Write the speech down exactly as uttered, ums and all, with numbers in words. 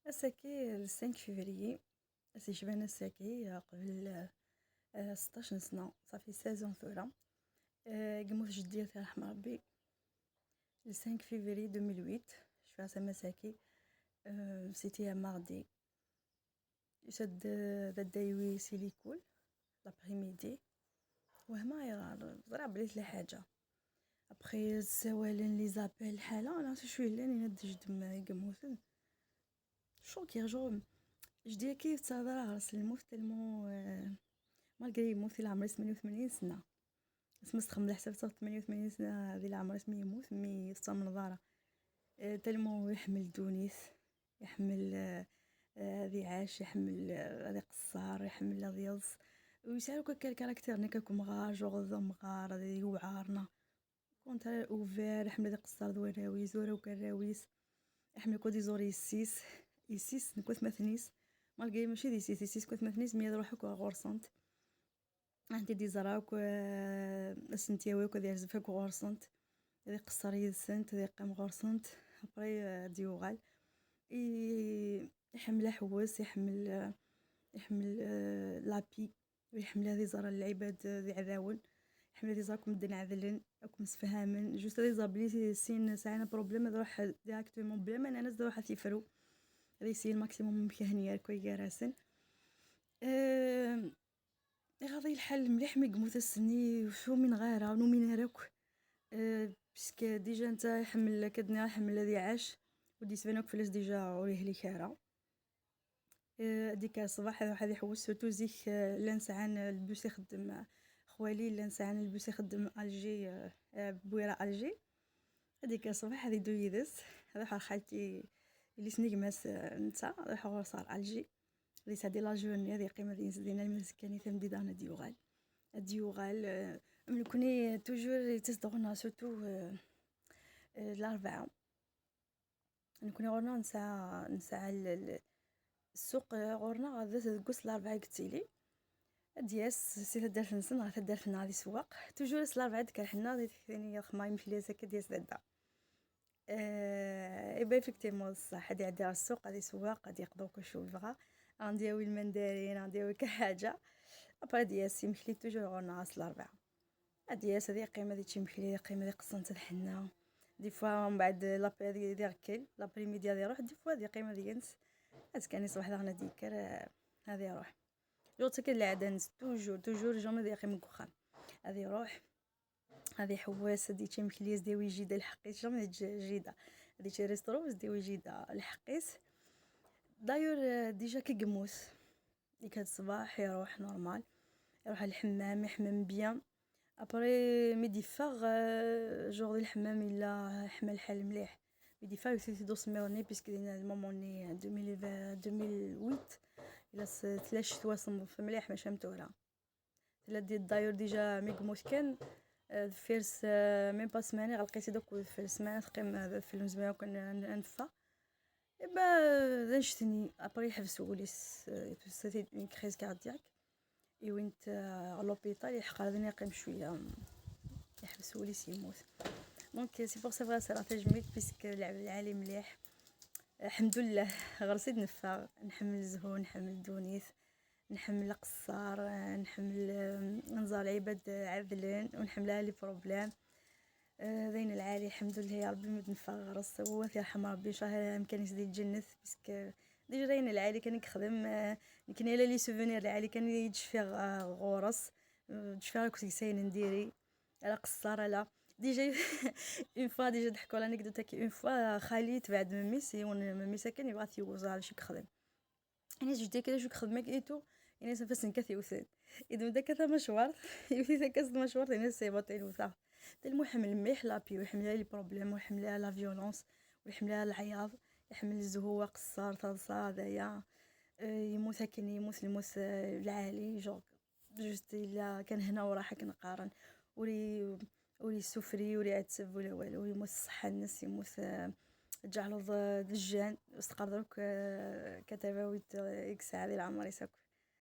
Ass-agi, le cinq février, ass yecban ass-agi, qbel, euh, sṭac n sna, ça fait seize ans tura. Euh, yemmut jeddi, ad t-yerḥem Rebbi. Le cinq février deux mille huit, je suis à Samasaki. Euh, c'était un mardi. Yusa-d, euh, dadda-iw si l'école, l'après-midi. Wehma ayɣer, ẓriɣ belli tella ḥaǧa. Après, ssawalen, les appels, ḥala, ala s acu yellan, yenna-d jeddi-m i yemmuten. Choquée, genre, jeddi-agi yettaḍra ɣer-s lmut tellement, euh, malgré yemmut i leɛmer-is tmenya u tmanyin sna. Asmi s-txemmeḍ leḥsab, ttaɣ tmenya u tmanyin sna di leɛmer-is mi yemmut, mi tettamneḍ ara. Eh, tellement iḥemmel ddunit, iḥemmel, eh, eh, ad iɛac, iḥemmel, eh, ad iqeṣṣer, iḥemmel ad yeḍs. Ur yesɛi akk akka lkarakter-nni akka umɣar, genre d amɣar, ad yewɛer, neɣ contraire, ouvert, iḥemmel ad iqeṣṣer d warraw-is, d warraw n warraw-is. Iḥemmel akk ad iẓur yessi-s, yessi-s nekk watmaten-is. Malgré mačči d yessi-s, yessi-s nekk watmaten-is, mi ad iruḥ akk ɣur-sent. Ad tent-id-iẓer akk, eh, ad sent-yawi akk, ad yerzef akk ɣur-sent, ad iqeṣṣer yid-sent, ad iqqim ɣur-sent, après, eh, ad d-yuɣal. I-, iḥemmel aḥewwes, iḥemmel, eh, iḥemmel, eh, la paix, iḥemmel ad iẓer lɛibad d iɛdawen, iḥemmel ad iẓer akk medden ɛedlen, akk msefhamen, juste ad iẓer belli sin sɛan problème, ad iruḥ directement bla ma nnan-as, ad iruḥ ad t-ifru, ad yessi le maximum amek ad hen-yerr gar-asen. Eh, Iɣaḍ-iyi lḥal mliḥ mi yemmut ass-nni, ur umineɣ ara, ur numin ara akk. Euh, puisque déjà netta iḥemmel, akka d-nniɣ, iḥemmel ad iɛac, ur d-yettban akk fell-as déjà ur yehlik ara. Euh, ad d-yekker ṣṣbeḥ, ad iruḥ ad iḥewwes, surtout zik, euh, llan sɛan lbus ixeddem, euh, xwali llan sɛan lbus ixeddem Alger, euh, euh, Bouira Alger. Ad d-yekker ṣṣbeḥ, ad iddu yid-s, ad iruḥ ɣer xalti, yelli-s n gma-s, euh, netta, ad iruḥ ɣur-s ɣer Alger. Ad yesɛeddi la journée, ad yeqqim ad yens din almi d azekka-nni tameddit daɣen ad d-yuɣal. Ad d-yuɣal, euh, am nekkni, toujours yettas-d ɣur-neɣ, surtout, euh, euh, Larebɛa. Nekkni ɣur-neɣ nesɛa, nesɛa l-, l-, ssuq, euh, ɣur-neɣ d, deg wass Larebɛa i yettili. Ad d-yas si taddart-nsen ɣer taddart-nneɣ ad isewweq. Toujours ass Larebɛa i d-kerhen-aɣ di tektin-nni, yeḍxem imekli ass-agi ad d-yas dadda. Eh, iba effectivement d ṣṣeḥ, ad iɛeddi ɣer ssuq, ad isewweq, ad yeqḍu kuc u yebɣa, ad d-yawi lmandarin, ad d-yawi kan ḥaǧa. Après ad d-yas imekli toujours ɣur-neɣ ass Larebɛa. Ad d-yas, ad yeqqim, ad yečč imekli, ad yeqqim, ad iqeṣṣent d ḥenna. Des fois, mbeɛd l'après-midi ad iruḥ, des fois ad yeqqim ad yens. Azekka-nni ṣṣbeḥ daɣen ad d-yekker, eh, ad iruḥ. Toujours d lɛada-nnes, toujours, toujours, jamais ad yeqqim deg uxxam. Ad iruḥ, ad iḥewwes, ad yečč imekli, ad d-yawi jida lḥeqq-is, jamais ad yeǧǧ jida. Ad yečč restaurant, ad d-yawi jida lḥeqq-is. D'ailleurs, euh, déjà kif yemmut. Yekka-d ṣṣbeḥ, iruḥ normal. Iruḥ ɣer lḥemmam, iḥemmem bien. Après, mi d-iffeɣ, euh, genre di lḥemmam yella iḥma lḥal mliḥ. Mi d-iffeɣ, yewwet-it-id usemmiḍ-nni, puisque dinna le moment-nni, deux mille vingt, deux mille huit, yella s-, tella ccetwa, semmeḍ mliḥ, mačči am tura. Tella di-, d'ailleurs déjà mi yemmut kan, euh, deffir s-, euh, même pas semaine, ɣelqet-id akk deffir ssmana, teqqim, euh, deffir lemzemmer akk ad n-, ad neffeɣ. Eh ben, euh, d annect-nni, après yeḥbes wul-is, euh, tusa-t-id une crise cardiaque. Iwin-t, euh, ɣer l'hôpital, yeḥqer ad yeqqim cwiya, yeḥbes wul-is, yemmut. Donc, c'est pour ça bɣiɣ ad s-rreɣ tajmilt, puisque lɛeb lɛali mliḥ. Alḥemdullah, ɣer-s i d-neffeɣ, nḥemmel zzhu, nḥemmel ddunit. Nḥemmel aqeṣṣer, nḥemmel, euh, nẓer lɛibad ɛedlen, ur nḥemmel ara les problèmes. Euh, d ayen lɛali, lḥemdullah ya Rebbi, mi d-neffeɣ ɣer-s, wa ad t-yerḥem Rebbi, ncallah amkan-is di lǧennet, puisque déjà d ayen lɛali kan i yexdem, euh, nekkni ala les souvenirs lɛali kan i d-cfiɣ, euh, ɣur-s, euh, d-cfiɣ akk seg-s ayen n diri, ala aqeṣṣer, ala. Déjà, une fois, déjà d-ḥkuɣ l'anecdote-agi, une fois, xali tebɛed memmi-s, yiwen memmi-s akken yebɣa ad t-yewẓer, d acu i yexdem. Ini-as jeddi-k d acu i yexdem akka et tout. Ini-as ifassen-ik ad t-yewten. Yeddem-d akka tamacwart, yewwet-it akka s tmacwart, ini-as c'est bon, ad t-yewten. Tellement iḥemmel mliḥ la paix, ur iḥemmel ara les problèmes, ur iḥemmel ara la violence, ur iḥemmel ara leɛyaḍ, iḥemmel zzhu, aqeṣṣer, taḍsa, d aya. Euh, yemmut akken, yemmut lmut, euh, lɛali, genre, juste yella kan hna u raḥa akken qqaren. Ur i-, ur yessufri, ur iɛetteb ula walu, yemmut s ṣṣeḥḥa-nnes, yemmut, euh, tǧeɛleḍ, euh, d jjan, s tqerḍ akk, euh, quatre-vingt-huit, euh, i yesɛa di leɛmer-is akk.